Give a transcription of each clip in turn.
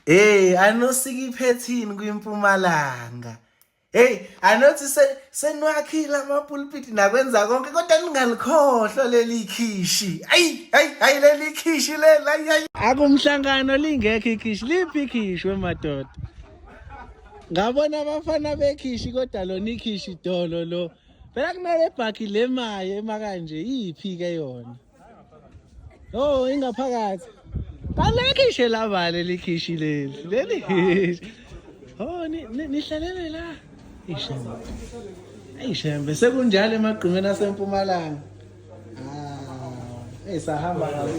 Hey, anosika iphethini kwiMpumalanga. Hey, anothi senwakhile amapulpiti nakwenza konke kodwa ningalikhohlwa leli khishi. Ayi, ayi, ayi leli khishi leli, ayi, ayi. Akumhlangano lingekho ikhishi, liphi ikhishi wemadoda? Ngabona abafana bekhishi kodwa lona ikhishi dolo lo. Phela kunale bhakhi lemayo emakanje iphi ke yona? Oh, ingaphakathi. Balekishe laba leli khishi leli. Leli. Oh, nihlalele la. Ishembe. Ayishembe sekunjalo emagqumeni asempumalanga. Ah, esahamba kabi.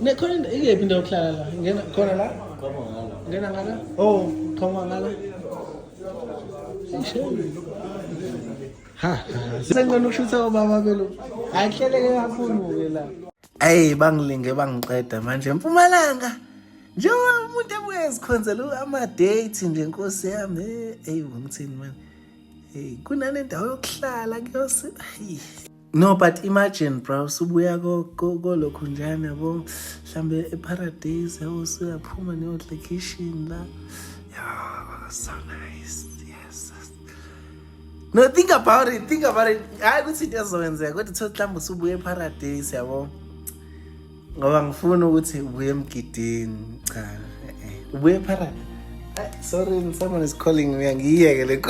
Nekhona ikephi indawo yokuhlala la? Ngena khona la? Ngena ngala? Oh, qhamuka ngala. Ishembe. Ha, senqena ukushutha obaba belo. Ayihleleke kakhulu-ke la. Ayi bangilinge bangiqeda manje eMpumalanga. Njengoba umuntu ebuye ezikhonzela ama-date nje nkosi yami. Eyi ngithini manje. Hey, kunanendawo yokuhlala kuyose. No, but imagine bro, usubuya kolokhu njani yabo, mhlambe eParadise yabo, usuyaphuma niyodla ekhishini la. Yeah, so nice. Yes. No, think about it, think about it. Hayi ukuthi into ezokwenzeka kodwa uthole mhlawumbe usubuye eParadise yabo. Ngoba ngifuna ukuthi ubuye emgidini. Cha, eh, eh. Ubuye eParadise. Sorry, someone is calling me. Angiyeke le.